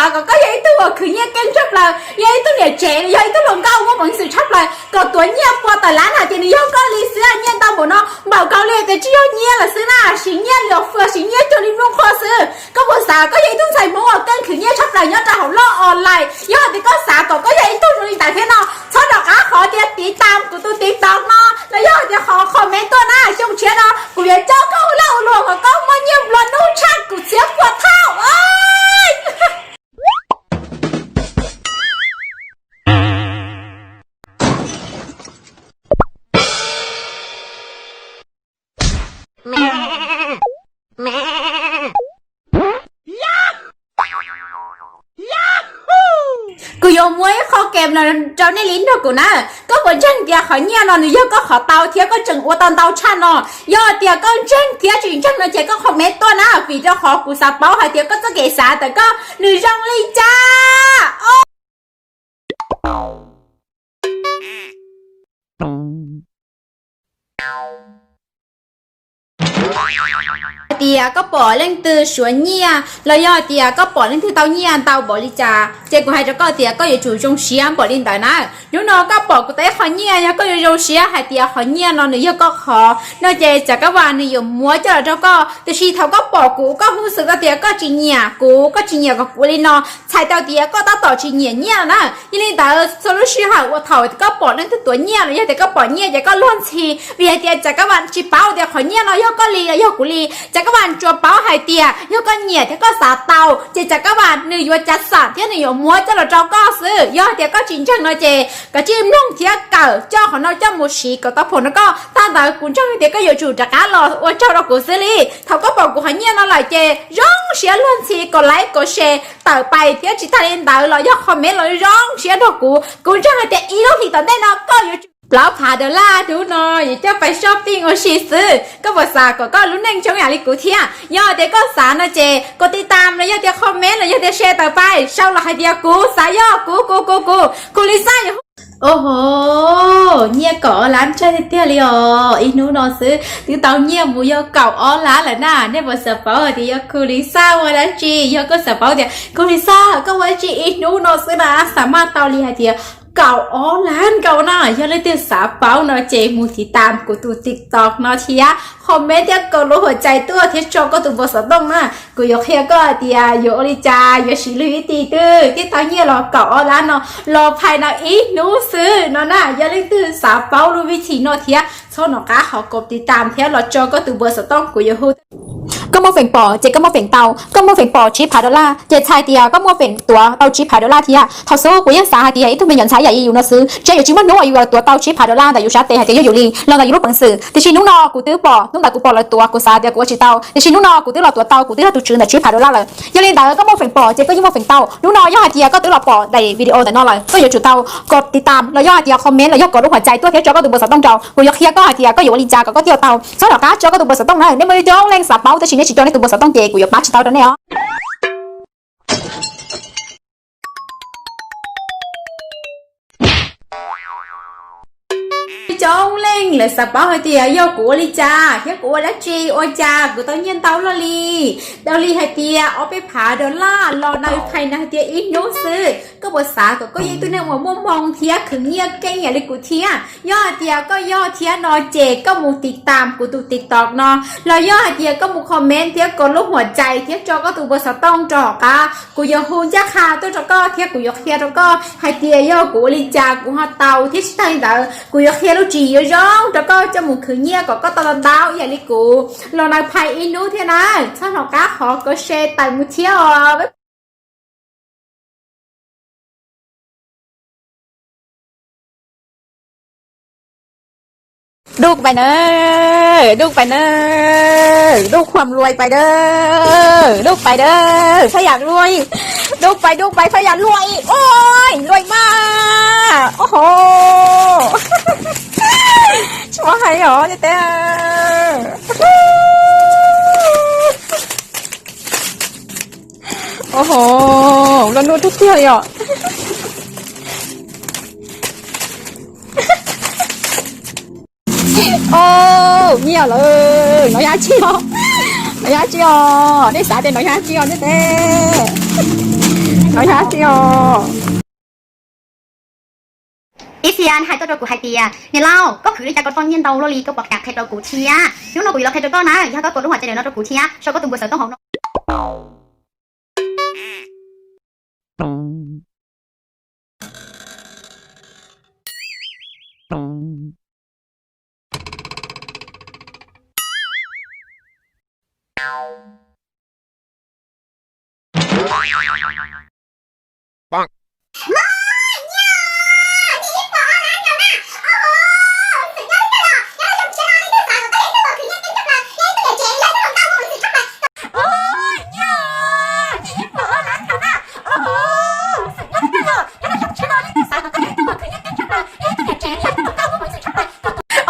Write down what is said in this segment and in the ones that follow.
Kom koj yog ib tug uas khwv nyiaj keej tshaj plaws, yog ib tug niam tsev, yog ib tug hluas nkauj muaj peev xwm tshaj plaws, kom tuav nyiaj pua tawm lab na ces nws yog koj li xwb, nyiaj ntau npaum no npaum nkaus li tias tsis yog nyiaj lawm xwb na, siv nyiaj li fwj, siv nyiaj cuag li nplooj qhuav xwb. Koj puas xav koj yog ib tug ntxhais Hmoob uas keej khwv nyiaj tshaj plaws nyob rau hauv loj online? Yog hais tias koj xav kom koj yog ib tug zoo li ntawd thiab no, txhob rov qab qhov tias tiv tam kuv tus TikTok no los yog hais tias qhov comment tuaj na, xyoo tshiab no kuv yuav coj koj ua lag ua luam kom koj muaj nyiaj nplua nuj tshaj kuv txhiab puas thaum. Kuv yuav muab ib qho kem no rau nej li nrog kuv na. Koj puas ntseeg tias qhov nyiaj no nws yog koj qhov tau thiab koj tseem ua tau ntau tshaj no? Yog tias koj ntseeg thiab tsis ntseeg no ces koj comment tuaj na, vim rau qhov kuv xav paub hais tias koj txoj kev xav ntawm koj nws zoo li cas. Hais tias koj pom leej twg suav nyiaj los yog hais tias koj pom leej twg tau nyiaj ntau npaum li cas ces kuv hais rau koj tias koj yuav tsum zoo siab npaum li ntawd na. Hnub no koj pom kuv tau ib qho nyiaj, yog koj yuav zoo siab hais tias qhov nyiaj no nws yog koj qhov no ces tsam kab vas nws yuav muab coj los rau koj. Tiam sis thaum koj pom kuv, koj hu xwm tau tias koj tsis nyiam kuv, koj tsis nyiam kom kuv ua li no, txhais tau tias koj tab tom tsis nyiam nyiaj na. Yog li ntawd txhua lub sij hawm uas thaum koj pom leej twg tuav nyiaj los yog tias koj pom nyiaj ces koj luag ntxhi, vim hais tias tsam kab vas tsis paub tias qhov nyiaj no yog koj li los yog kuv li. Tsam kab vas tsuas paub hais tias yog koj nyiam thiab koj xav tau ces tsam kab vas nws yuav cav xam thiab nws yuav muab coj los rau koj xwb. Yog hais tias koj tsis ntseeg no ces kav tsij mloog thiab kawm coj qhov no coj mus siv kom tau phom rau koj. Tag ntawd kuv ntseeg tias koj yuav tsum rov qab los ua tsaug rau kuv xwb li. Thaum koj pom kuv qhov nyiaj no lawm ces zoo siab luag ntxhi kom like kom share tawm pais thiab tsis tag li ntawd los yog comment los zoo siab nrog kuv. Kuv ntseeg hais tias ib lub hlis tom ntej no koj yuav tsum plaub phav dollar hnub no yuav coj pais shopping ua si xwb. Koj puas xav kom koj lub neej zoo yam li kuv thiab? Yog tias koj xav no ces koj tiv tam los yog tias comment los yog tias share tawm pais sau los hais tias kuv xav yog kuv kuv kuv kuv kuv li xaj yuav. Oho, nyiaj kaum ob lab tsawg tiag tiag li os. Ib hnub no xwb twb tau nyiaj mus yog kaum ob lab lawm na. Nej puas xav paub hais tias yog kuv li xaj ua dab tsi? Yog koj xav paub tias kuv li xaj koj ua dab tsi ib hnub no xwb na xav maj tau li hais tias kaum ob lab nkaus na. Yog leej twg xav paub no ces mus tiv tam kuv tus TikTok no thiab comment thiab kaus lub huam cais tuaj thiab tso koj tus npawb xov tooj na. Kuv yuav qhia koj hais tias yuav ua li cas yuav siv lwm ib tis twg thiaj tau nyiaj los kaum ob lab no los phais no ib hnub xwb no na. Yog leej twg xav paub lub vib thim no thiab txhob nco qab qhov koj tiv tam thiab los tso koj tus npawb xov tooj kuv yuav hu. Koj muaj feem pom ces koj muaj feem tau, koj muaj feem pom tsib phav dollar ces txhais tias koj muaj feem tuav tau tsib phav dollar thiab. Thaum xub kuv yeej xav hais tias ib tug me nyuam ntxhais yam li yus no xwb ntshe yuav tsis muaj hnub uas yus yuav tuav tau tsib phav dollar ntawm yus sab tes hais tias yog yus li los ntawm yus lub peev xwm. Tiam sis hnub no kuv twb pom, hnub ntawd kuv pom lawv tuav kuv xav tias kuv ua tsis tau, tiam sis hnub no kuv twb los tuav tau, kuv twb yog tus tswv ntawm tsib phav dollar lawm. Yog li ntawd koj muaj feem pom ces koj yeej muaj feem tau. Hnub no yog hais tias koj twb los pom daim video ntawm no lawm koj yuav tsum tau koj tiv tam los yog hais tias comment los yog kaus lub huam cais tuaj thiab tso koj tus npawb xov tooj rau kuv yuav qhia koj hais tias koj yuav ua li cas kom koj thiaj tau. Txhob nco qab tso koj tus npawb xov tooj na. Nej muaj coob leej xav paub tab sis nej tsis tso nej tus npawb xov tooj ces kuv yuav pab tsis tau rau nej os. Coob leej lawv xav paub hais tias yog kuv ua li cas thiab kuv ua dab tsi ua cas kuv tau nyiaj ntau luaj li. Tau li hais tias ob peb phav dollar los na, phais na hais tias ib hnub xwb. Koj puas xav kom koj yog ib tug neeg uas muaj hmoo thiab khwv nyiaj keej yam li kuv thiab? Yog hais tias koj yog thiab no ces koj mus tiv tam kuv tus TikTok no, los yog hais tias koj mus comment thiab kaus lub huam cais thiab tso koj tus npawb xov tooj rau hauv qab, kuv yuav hu ncaj qha tuaj rau koj thiab kuv yuav qhia rau koj hais tias yog kuv ua li cas kuv ho tau thiab tsis tag li ntawd kuv yuav qhia lub tswv yim zoo rau koj coj mus khwv nyiaj kom koj tau ntau ntau ib yam li kuv. Los na, phais ib hnub thiab na, txhob nco qab qhov koj share tawm mus thiab os. Dub pais na, dub pais na, dub khuam luais pais da, dub pais da, xab yam luais, dub pais dub pais xab yam luais, ua luais mas, o ho, tsis muaj hais os tej teb. O ho, luaj nuj tiag tiag li os. O, nyiaj lawm, no yog dab tsi os? No yog dab tsi os? Nej xav tias no yog dab tsi os nej teb? No Ib txhia hais tuaj rau kuv hais tias, niam laus, koj khwv li cas koj tau nyiaj ntau luaj li, koj puas kam qhia rau kuv thiab? Hnub no kuv yuav los qhia rau koj na, yog koj tua lub hom tsev no rau kuv thiab sau koj tus npawb xov tooj hauv no.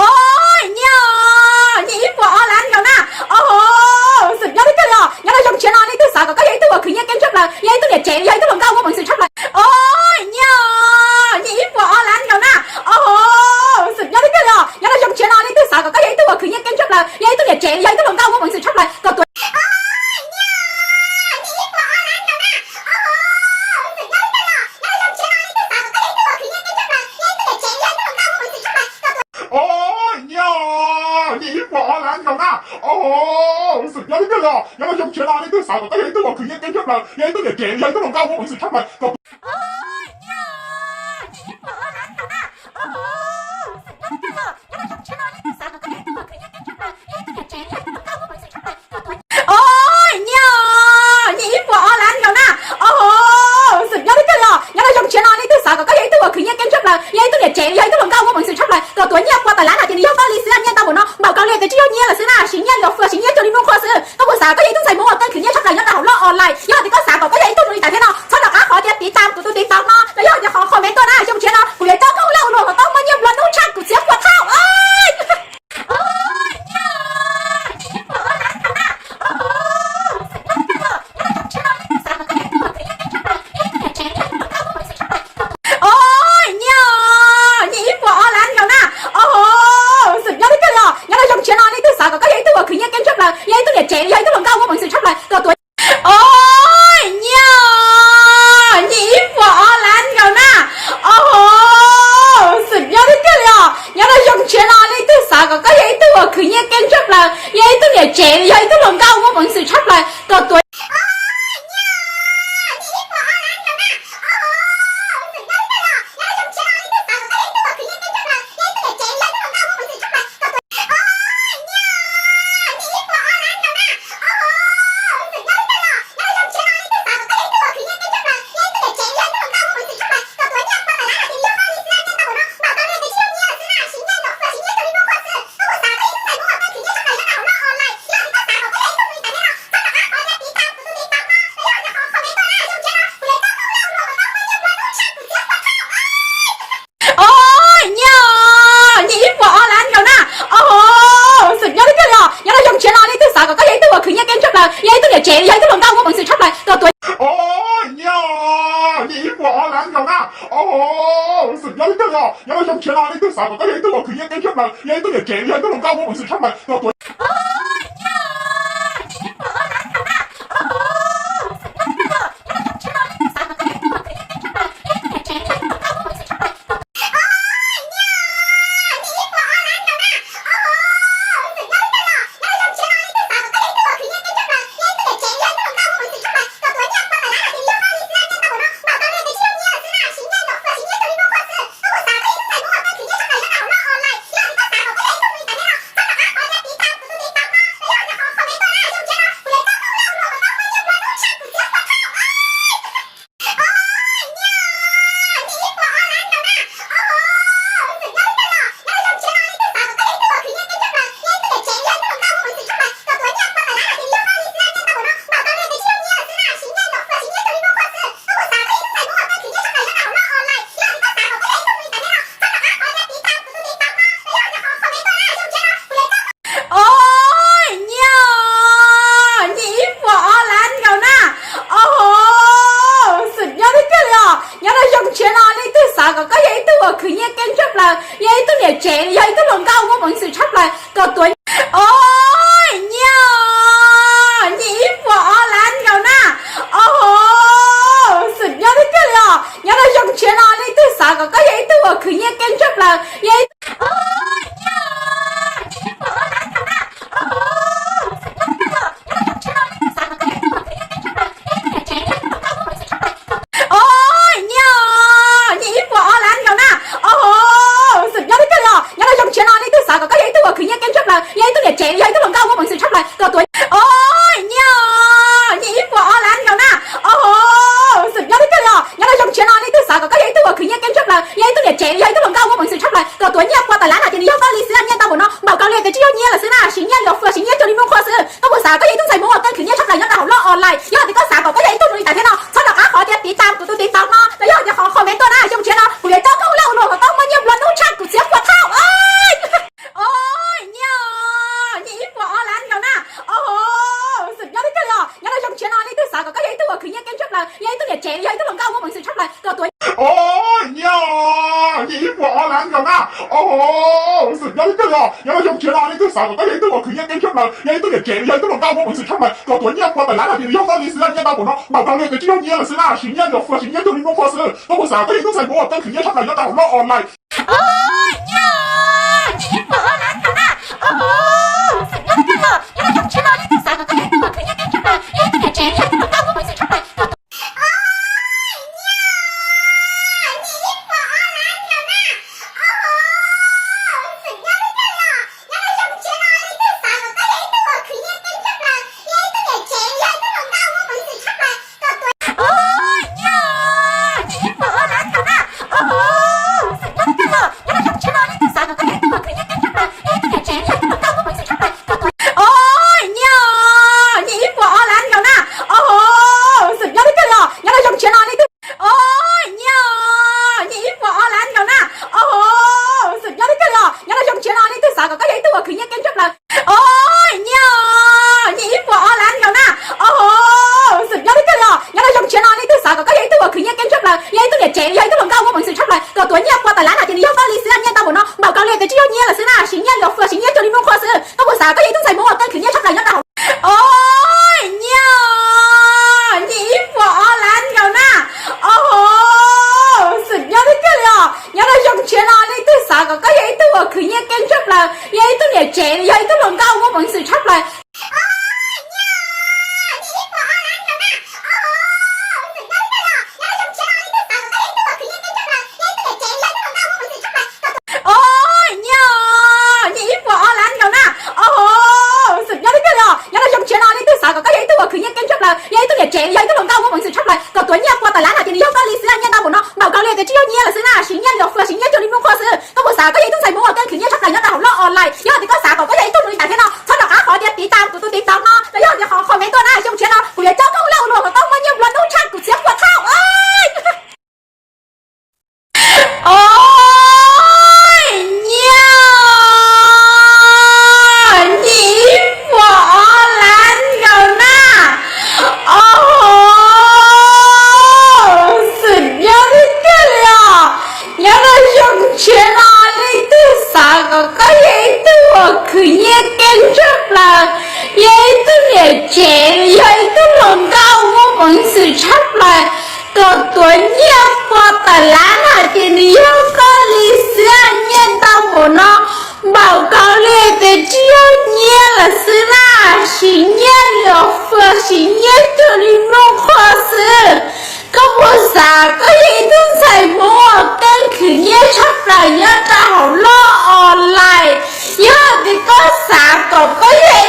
Ov, nyiaj, nyiaj ib puas ob lab nkaus na. Ov, xwm nyob tib tug li os, nyob rau xyoo tshiab no leej twg xav kom koj yog ib tug uas khwv nyiaj keeb tshaj plaws, yog ib tug niam tsev, yog ib tug hluas nkauj muaj peev xwm tshaj plaws. Ov, nyiaj, nyiaj ib puas ob lab nkaus na. Ov, xwm nyob tib tug li os, nyob rau xyoo tshiab no leej twg xav kom koj yog ib tug uas khwv nyiaj keeb tshaj plaws, yog ib tug niam tsev, yog ib tug hluas nkauj muaj peev xwm tshaj plaws kom tuav Ov, nyiaj, nyiaj ib puas ob lab nkaus na. Ov, xwm nyob tib tug li os, nyob rau xyoo tshiab no leej twg xav kom koj yog ib tug uas khwv nyiaj keeb tshaj plaws, yog ib tug niam tsev, yog ib tug hluas nkauj muaj peev xwm tshaj plaws kom tuav Ov, nyiaj, nyiaj ib puas ob lab nkaus na. Ov, xwm nyob tib tug li os, nyob rau xyoo tshiab no leej twg xav kom koj yog ib tug uas khwv nyiaj keeb tshaj plaws, yog ib tug niam tsev, yog ib tug hluas nkauj muaj peev xwm tshaj plaws kom tuav nyiaj puas tawm lab no ces nws yog koj li xwb, nyiaj ntau npaum no npaum koj li tias tsis yog nyiaj lawm xwb na, siv nyiaj yuav fwm siv nyiaj cuag li muaj qhua xwb. Koj puas xav koj yog ib tug ntxhais Hmoob uas kawg khwv nyiaj tshaj plaws nyob rau hauv lub online, yog tias koj xav kom koj yog ib tug li ntawd thiab no, txhob rov qab qhov tias tiv tam kuv tus tiv tam no los yog tias qhov comment tuaj na, xyoo tshiab no kuv yuav coj koj ua lag ua luam kom koj muaj nyiaj nplua nuj tshaj kuv txiv puas thaum. Ov, nyiaj, nyiaj ib puas ob lab nkaus na. Ov, xwm nyob tib tug li os, nyob rau xyoo tshiab no leej twg xav kom koj yog ib tug uas khwv nyiaj keeb tshaj plaws, yog ib tug niam tsev, yog ib tug hluas nkauj muaj peev xwm tshaj plaws kom tuav Ov, nyiaj, nyiaj ib puas ob lab nkaus na. Ov, xwm nyob tib tug li os, nyob rau xyoo tshiab no leej twg xav kom koj yog ib tug uas khwv nyiaj keeb tshaj plaws, yog ib tug niam tsev, yog ib tug hluas nkauj muaj peev xwm tshaj plaws kom tuav Ov, nyiaj, nyiaj ib puas ob lab nkaus na. Ov, xwm nyob tib tug li os, nyob rau xyoo tshiab no leej twg xav kom koj yog ib tug uas khwv nyiaj keeb tshaj plaws, yog ib tug niam tsev, yog ib tug hluas nkauj muaj peev xwm tshaj plaws kom tuav Ov, nyiaj, nyiaj ib puas ob lab nkaus na. Ov, xwm nyob tib tug li os, nyob rau xyoo tshiab no leej twg xav kom koj yog ib tug uas khwv nyiaj keeb tshaj plaws, yog ib tug niam tsev, yog ib tug hluas nkauj muaj peev xwm tshaj plaws kom tuav Ov, nyiaj, nyiaj ib puas ob lab nkaus na. Ov, xwm nyob tib tug li os, nyob rau xyoo tshiab no leej twg xav kom koj yog ib tug uas khwv nyiaj keeb tshaj plaws, yog ib tug niam tsev, yog ib tug hluas nkauj muaj peev xwm tshaj plaws kom tuav Ov, nyiaj, nyiaj ib puas ob lab nkaus na. Ov, xwm nyob khwv nyiaj keeb tshaj plaws, yog ib tug Oj, nyiaj, nyiaj ib puas ob lab nkaus na. Oj, xwm nyob li kawg li os. Nyob rau xyoo tshiab no leej twg xav kom koj yog ib tug uas khwv nyiaj keeb tshaj plaws, yog ib tug niam tsev, yog ib tug hluas nkauj muaj peev xwm tshaj plaws, kom tuav. Oj, nyiaj, nyiaj ib puas ob lab nkaus na. Oj, xwm nyob li kawg li os. Nyob rau xyoo tshiab no leej twg xav kom koj yog ib tug uas khwv nyiaj keeb tshaj plaws, yog ib tug niam tsev, yog ib tug hluas nkauj muaj peev xwm tshaj plaws, kom tuav nyiaj puas tawm lab na ces nws yog koj li xwb, nyiaj ntau npaum no npaum kawg li tias tsis yog nyiaj lawm xwb na, siv nyiaj li uas fwj, siv nyiaj cuag li hnub qhua xwb. Koj puas xav koj yog ib tug ntxhais Hmoob uas keej khwv nyiaj tshaj plaws nyob rau hauv lub online? Yog tias koj xav kom koj yog ib tug nws li tas thiab no, txhob rov qab qhov tias tiv tam kuv tus tiv tam no, los yog tias qhov comment tuaj na, xyoo tshiab no kuv yuav coj koj mus laj ua luam tau muaj nyiaj nplua hnub tshaj kuv txiav puas thaum. Oj, nyiaj, nyiaj ib puas ob lab nkaus na. Oj, xwm nyob li kawg li os. Nyob rau xyoo tshiab no leej twg xav kom koj yog ib tug uas khwv nyiaj keeb tshaj plaws, yog ib tug niam tsev, yog ib tug hluas nkauj muaj peev xwm tshaj plaws, kom tuav. Oj, nyiaj, nyiaj ib puas ob lab nkaus na. Oj, xwm nyob li kawg li os. Nyob rau xyoo tshiab no leej twg xav kom koj yog ib tug uas khwv nyiaj keeb tshaj plaws, yog ib tug niam tsev, yog ib tug hluas nkauj muaj peev xwm tshaj plaws, kom tuav nyiaj puas tawm lab na ces nws yog koj li xwb, nyiaj ntau npaum no npaum kawg li tias tsis yog nyiaj lawm xwb na, siv nyiaj li uas fwj, siv nyiaj cuag li hnub qhua xwb. Koj puas xav koj yog ib tug ntxhais Hmoob uas keej khwv nyiaj tshaj plaws nyob rau hauv lub online? Oj, nyiaj, nyiaj ib puas ob lab nkaus na. Oj, xwm nyob li kawg li os. Nyob rau xyoo tshiab no leej twg xav kom koj yog ib tug uas khwv nyiaj keeb tshaj plaws, yog ib tug niam tsev, yog ib tug hluas nkauj muaj peev xwm tshaj plaws, kom tuav. Oj, nyiaj, nyiaj ib puas ob lab nkaus na. Oj, xwm nyob li kawg li os. Nyob rau xyoo tshiab no leej twg xav kom koj yog ib tug uas khwv nyiaj keeb tshaj plaws, yog ib tug niam tsev, yog ib tug hluas nkauj muaj peev xwm tshaj plaws, kom tuav. Oj, nyiaj, nyiaj ib puas ob lab nkaus na. Oj, xwm nyob li kawg li os. Nyob rau xyoo tshiab no leej twg xav kom koj yog ib tug uas khwv nyiaj keeb tshaj plaws, yog ib tug niam tsev, yog ib tug hluas nkauj muaj peev xwm tshaj plaws, kom tuav. Oj, nyiaj, nyiaj ib puas ob lab nkaus na. Oj, xwm nyob li kawg li os. Nyob rau xyoo tshiab no leej twg. Oj, nyiaj, nyiaj ib puas ob lab nkaus na. Oj, xwm nyob li kawg li os. Nyob rau xyoo tshiab no leej twg xav kom koj yog ib tug uas khwv nyiaj keeb tshaj plaws. Oj, nyiaj, nyiaj ib puas ob lab nkaus na. Oj, xwm nyob li kawg li os. Nyob rau xyoo tshiab no leej twg xav kom koj yog ib tug uas khwv nyiaj keeb tshaj plaws, yog ib tug niam tsev, yog ib tug hluas nkauj muaj peev xwm tshaj plaws, kom tuav nyiaj puas tawm lab na ces nws yog koj li xwb, nyiaj ntau npaum no npaum kawg li tias tsis yog nyiaj lawm xwb na, siv nyiaj li uas fwj, siv nyiaj cuag li hnub qhua xwb. Koj puas xav koj yog ib tug ntxhais Hmoob uas keej khwv nyiaj tshaj plaws nyob rau hauv. Oj, nyiaj, nyiaj ib puas ob lab nkaus na. Oj, xwm nyob li kawg li os. Nyob rau xyoo tshiab no leej twg xav kom koj yog ib tug uas khwv nyiaj keeb tshaj plaws, yog ib tug niam tsev, yog ib tug hluas nkauj muaj peev xwm tshaj plaws, Oj, nyiaj, nyiaj ib puas ob lab nkaus na. Oj, xwm nyob li kawg li os. Nyob rau xyoo tshiab no leej twg xav kom koj yog ib tug uas khwv nyiaj keeb tshaj plaws, yog ib tug niam tsev, yog ib tug hluas nkauj muaj peev xwm tshaj plaws, kom tuav nyiaj puas tawm lab na ces nws yog koj li xwb, nyiaj ntau npaum no npaum kawg li tias tsis yog nyiaj lawm xwb na, siv nyiaj li uas fwj, siv nyiaj cuag li hnub qhua xwb. Koj puas xav koj yog ib tug ntxhais Hmoob uas keej khwv nyiaj tshaj plaws nyob rau hauv lub online? Yog tias koj xav kom koj yog ib tug nws li tas thiab no, txhob rov qab qhov tias tiv tam kuv tus tiv tam no, los yog tias qhov comment tuaj na, xyoo tshiab no kuv yuav coj koj mus laj ua luam kom koj muaj nyiaj nplua hnub tshaj kuv txiav puas thaum. Oj, nyiaj, nyiaj ib puas ob lab nkaus na. Oj, xwm nyob li kawg li os. Nyob rau xyoo tshiab no leej twg xav kom koj yog ib tug uas khwv nyiaj keeb tshaj plaws, yog ib tug niam tsev, yog ib tug hluas nkauj muaj peev xwm tshaj plaws, kom tuav nyiaj puas tawm lab na ces nws yog koj li xwb, nyiaj ntau npaum no npaum kawg li tias tsis yog nyiaj lawm xwb na, siv nyiaj li uas fwj, siv nyiaj cuag li hnub qhua xwb. Koj puas xav koj yog ib tug ntxhais Hmoob uas keej khwv nyiaj tshaj plaws nyob rau hauv lub online? Yog tias koj xav kom koj yog